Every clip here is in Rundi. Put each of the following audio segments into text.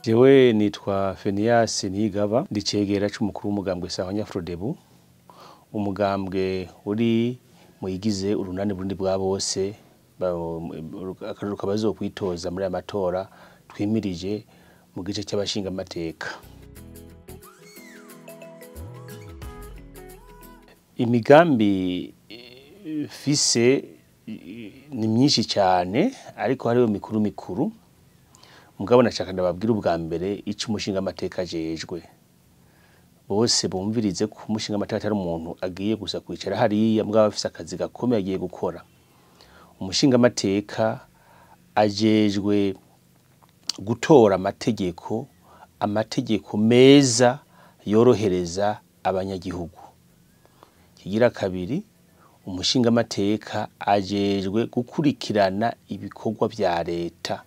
Jewe nitwa Fenias Niyigaba, ndi cegera c'umukuru w'umugambwe Sahwanya Frodebu, umugambwe uri muyigize urunani Burundi bwa bose, akaruru kabazokwitoza muri aya matora twimirije mu gice c'abashinga amateka. Imigambi fise ni myinshi cyane, ariko hariho mikuru mikuru. Mugabo nashaka ndababwira ubwa mbere ico umushinga amateka ajejwe. Bose bumvirize ko umushinga amateka atari umuntu agiye gusa kwicara hariya, mugabo afise akazi gakomeye agiye gukora. Umushinga amateka ajejwe gutora amategeko, amategeko meza yorohereza abanyagihugu. Kigira kabiri, umushinga amateka ajejwe gukurikirana ibikorwa vya leta.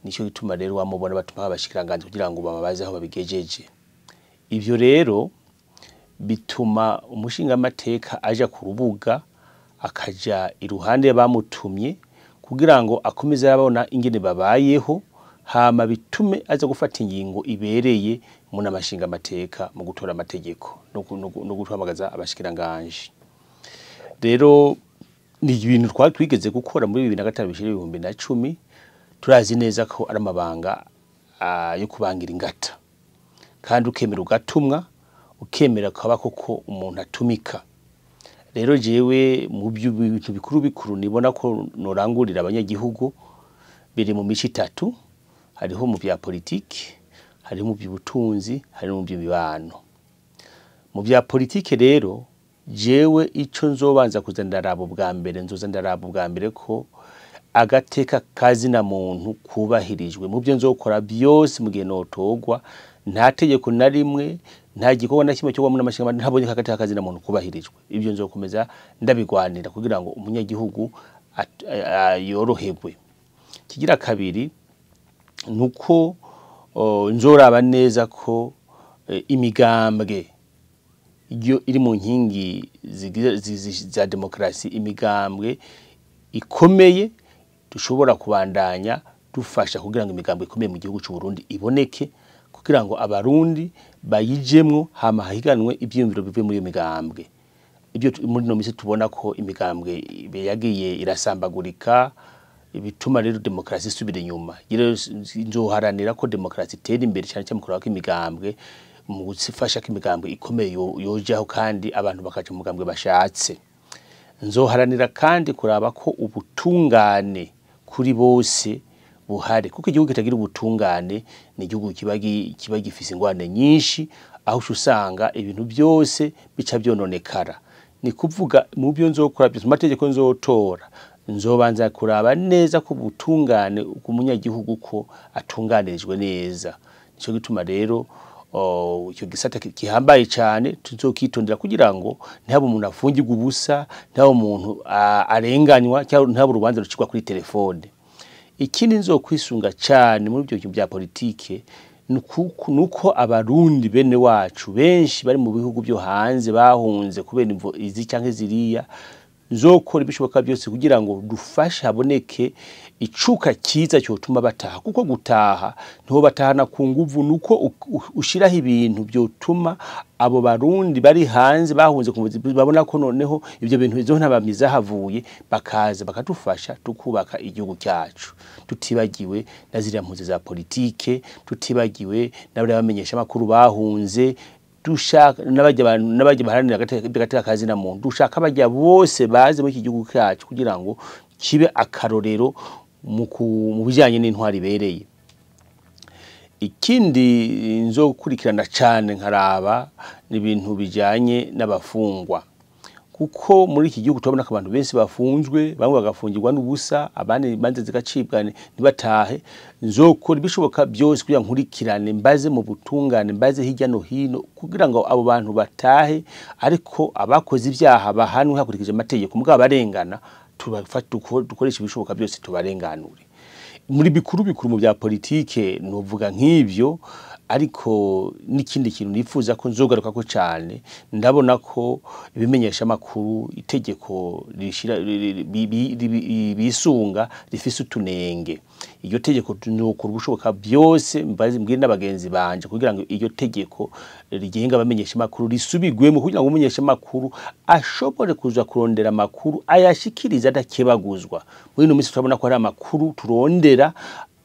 Nico gituma rero wamubona batuma abashikiranganji kugira ngo bababaze aho babigejeje. Ivyo rero bituma umushinga amateka aja ku rubuga, akaja iruhande bamutumye kugira ngo akomeze abona ingene babayeho, hama bitume aza gufata ingingo ibereye mu namashinga amateka mu gutora amategeko no guhamagaza abashikiranganji. Rero ni ibintu twari twigeze gukora muri 2005 bishira 2010. Turazi neza ko ari amabanga yo kubangira ingata, kandi ukemera ugatumwa, ukemera kaba koko umuntu atumika. Rero jewe mu bintu bikuru bikuru nibona ko norangurira abanyagihugu biri mu mico itatu: hariho mu bya politiki, hariho mu by'ubutunzi, hariho mu by'imibano. Mu bya politiki rero jewe ico nzobanza kuza ndaraba ubwa mbere, nzoza ndaraba ubwa mbere ko agateka kazina muntu kubahirijwe mu byo nzokora byose mu gihe notogwa. Nta tegeko na rimwe, nta gikorwa na kimwe cyo muri amashinga ntabonye agateka kazina muntu kubahirijwe. Ibyo nzokomeza ndabigwanira kugira ngo umunyagihugu yoroherwe. Kigira kabiri nuko nzoraba neza ko imigambwe iyo iri mu nkingi za demokrasi, imigambwe ikomeye dushobora kubandanya dufasha kugira ngo imigambwe ikomeye mu gihugu cy'u Burundi iboneke, kugira ngo abarundi bayijemwo hama hahiganwe ivyiyumviro bivuye muri iyo migambwe. Ibyo muri no misi tubona ko imigambwe yagiye irasambagurika, bituma rero demokrasi isubira inyuma. Rero nzoharanira ko demokrasi itera imbere cyane cyane mu kuraba ko imigambwe, mu gufasha ko imigambwe ikomeye yojaho kandi abantu bakaja mu mugambwe bashatse. Nzoharanira kandi kuraba ko ubutungane kuri bose buhari, kuko igihugu kitagira ubutungane ni igihugu kiba gifise ingorane nyinshi, aho usanga ibintu byose bica byononekara. Ni kuvuga mu byo nzokora byose, mu mategeko nzotora, nzobanza kuraba neza ko ubutungane ku munyagihugu ko atunganirijwe neza. Nico gituma rero icyo gisata gihambaye cyane tuzokitondera kugira ngo ntihabe umuntu afungirwa ubusa, ntihabe umuntu arenganywa, cyangwa ntihabe urubanza rucirwa kuri telefone. Ikindi nzokwisunga cyane muri ibyo bya politike nuko abarundi bene wacu benshi bari mu bihugu byo hanze bahunze kubera imvo izi canke ziriya, nzokora ibishoboka byose kugira ngo dufashe haboneke icuka cyiza cyotuma bataha, kuko gutaha ntiho batahana ku nguvu, nuko ushiraho ibintu byotuma abo barundi bari hanze bahunze babona ko noneho ibyo bintu izo ntabamiza havuye, bakaza bakadufasha tukubaka igihugu cyacu, tutibagiwe na ziriya mpunzi za politike, tutibagiwe n'abari bamenyesha makuru bahunze, dushaka n'abajya baharanira agateka kazina muntu, dushaka abajya bose baze muri iki gihugu cyacu kugira ngo kibe akarorero mu bijyanye n'intwari ibereye. Ikindi nzokurikirana cyane nkaraba n'ibintu bijyanye n'abafungwa, kuko muri iki gihugu turabona ko abantu benshi bafunzwe, bamwe bagafungirwa n'ubusa, abandi imanza zigacibwa ntibatahe. Nzokora ibishoboka byose kugira nkurikirane, mbaze mu butungane, mbaze hirya no hino kugira ngo abo bantu batahe, ariko abakoze ibyaha bahanwe hakurikije amategeko, mugabo abarengana dukoresha ibishoboka byose tubarenganure. Muri bikuru bikuru mu bya politike novuga nk'ivyo, Ariko n'ikindi kintu nifuza ko nzogaruka ko cyane, ndabona ko ibimenyesha makuru itegeko rishira bisunga rifise utunenge. Iryo tegeko nokora ubushoboka byose mbwire n'abagenzi banje kugira ngo iryo tegeko rigenga abamenyesha makuru risubigwemo, kugira ngo umumenyesha makuru ashobore kuza kurondera amakuru ayashikiriza adakebaguzwa. Muri ino minsi turabona ko hari amakuru turondera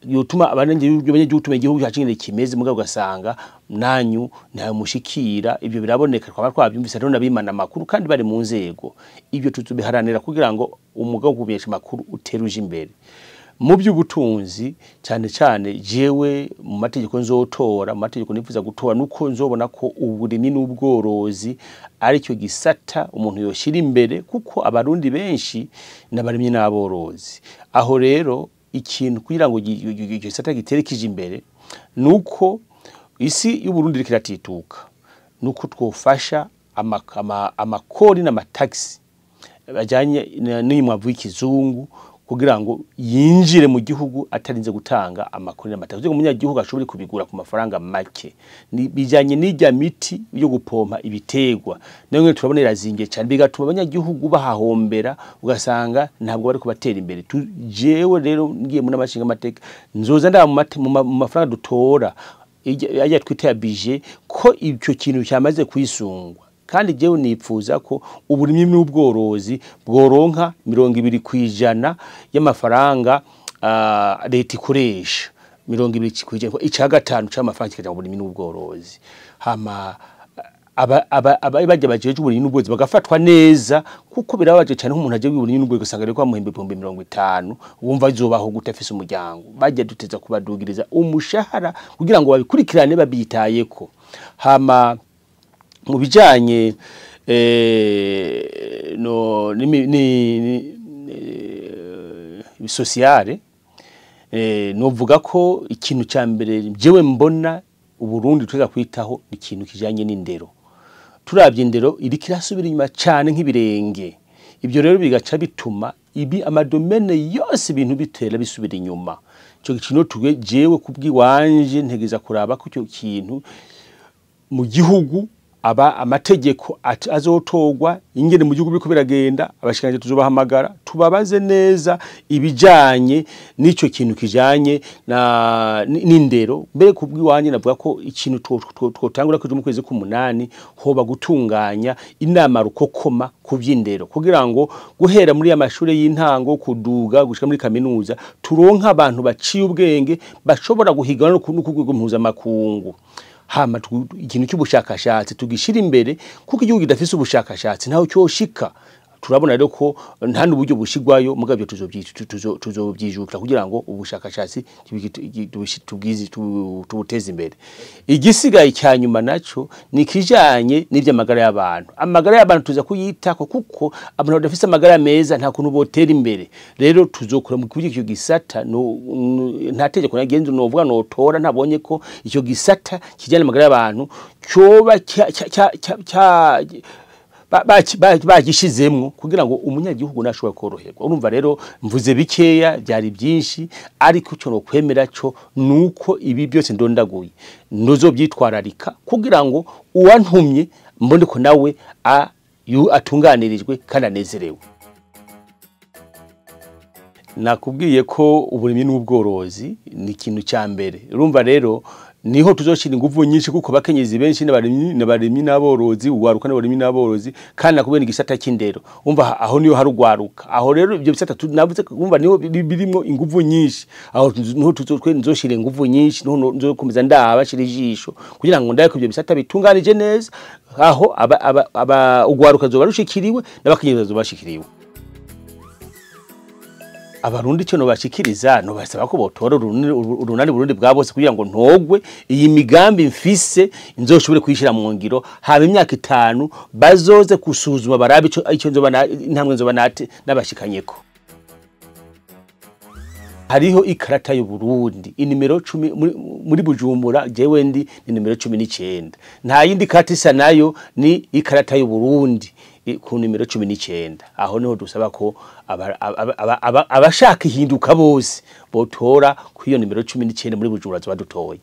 yotuma abanyagihugu igihugu cyacu ingene kimeze, mugabo ugasanga nanyu ntayo mushikira. Ibyo biraboneka, twaba twabyumvise rero nabimana amakuru kandi bari mu nzego. Ibyo tuzubiharanira kugira ngo umugabo wo kumenyesha amakuru uteruje imbere. Mu by'ubutunzi cyane cyane jewe mu mategeko nzotora, mu mategeko nifuza gutora, nuko nzobona ko uburimyi n'ubworozi aricyo gisata umuntu yoshira imbere, kuko abarundi benshi n'abarimyi n'aborozi. Aho rero ikintu kugira ngo gisata giterekije imbere nuko isi y'Uburundi iriko iratituka, nuko twofasha amakori n'amataxi bajanye n'imwavu y'ikizungu kugira ngo yinjire mu gihugu atarinze gutanga amakori n'amataxi, kugira ngo umunyagihugu ashobore kubigura ku mafaranga make. Bijanye n'ijya miti yo gupompa ibitegwa nayo turabona irazingiye cyane, bigatuma abanyagihugu bahahombera, ugasanga ntabwo bari kubatera imbere. Jewe rero ngiye muri amashinga amateka nzoza ndaba mu mafaranga dutora ajya twita ya budget ko icyo kintu cyamaze kwisungwa. Kandi jewe nipfuza ko uburimyi n'ubworozi bworonka 20% y'amafaranga leta ikoresha, 20%, ica gatanu c'amafaranga kikaja mu burimyi n'ubworozi. Hama bajya bajeje uburimyi n'ubworozi bagafatwa neza, kuko birabaje cyane nk'umuntu aje uburimyi n'ubworozi ugasanga ariko amuhemba 50,000, wumva azobaho gute afise umuryango. Bajya duteza kubadugiriza umushahara kugira ngo babikurikirane babyitayeko. Hama mu bijanye no ni sociale, novuga ko ikintu ca mbere jewe mbona Uburundi tuza kwitaho ni ikintu kijanye n'indero. Turavye indero iriko irasubira inyuma cane nk'ibirenge. Ibyo rero bigaca bituma ibi amadomene yose ibintu bitera bisubira inyuma. Ico kintu tuge jewe kubwiwanje ntegeza kuraba ko icyo kintu mu gihugu aba amategeko azotogwa ingene mu gihugu biriko biragenda, abashikanje tuzobahamagara tubabaze neza ibijanye n'ico kintu kijanye na n'indero. Mbere kubwiwanje navuga ko ikintu twotangura kuja mu kwezi k'umunani hoba gutunganya inama rukokoma ku vy'indero, kugira ngo guhera muri amashure y'intango kuduga gushika muri kaminuza turonka abantu baciye ubwenge bashobora guhigana no ku rwego mpuzamakungu. Hama ikintu cy'ubushakashatsi tugishira imbere, kuko igihugu kidafise ubushakashatsi ntaho cyoshika. Turabona rero ko nta n'uburyo bushigwayo, mugabo tuzobyijukira kugira ngo ubushakashatsi tubuteze imbere. Igisigaye cya nyuma naco ni kijanye n'ivy'amagara y'abantu. Amagara y'abantu tuza kuyitako, kuko abantu badafise amagara meza nta kuntu botera imbere. Rero tuzokora mu kugira icyo gisata, nta tegeko nagenze novuga notora ntabonye ko icyo gisata kijanye n'amagara y'abantu cyoba bagishizemwo kugira ngo umunyagihugu nashobora koroherwa. Urumva rero mvuze bikeya byari byinshi, ariko cyo no kwemera cyo nuko ibi byose ndondaguye ndozobyitwararika kugira ngo uwantumye mbone ko nawe atunganirijwe kandi anezerewe. Nakubwiye ko uburimyi n'ubworozi ni ikintu cya mbere. Urumva rero niho tuzoshira inguvu nyinshi, kuko bakenyezi benshi n'abarimyi n'aborozi, ugwaruka n'abarimyi n'aborozi, kandi nakubwiye igisata cy'indero. Umva aho niho hari ugwaruka. Aho rero ibyo bisata navuze umva niho birimo inguvu nyinshi. Aho niho tuzotwe nzoshira inguvu nyinshi, niho nzokomeza ndabashira ijisho kugira ngo ndaye ko ibyo bisata bitunganije neza, aho aba ugwaruka zobarushikiriwe n'abakenyezi zobashikiriwe. Abarundi cyo nobashikiriza no basaba ko botora urunani Burundi bwa bose kugira ngo ntogwe iyi migambi mfise nzoshobore kuyishira mu ngiro, haba imyaka 5 bazoze kusuzuma barabe ico nzoba intambwe nzoba nate nabashikanyeko. Hariho ikarata y'u Burundi inimero 10 muri Bujumbura, jewe ndi ni nimero 19. Nta yindi karata isa nayo, ni ikarata y'u Burundi ku nimero 19. Aho niho dusaba ko abashaka ihinduka bose botora ku iyo nimero 19 muri Bujumbura badutoye.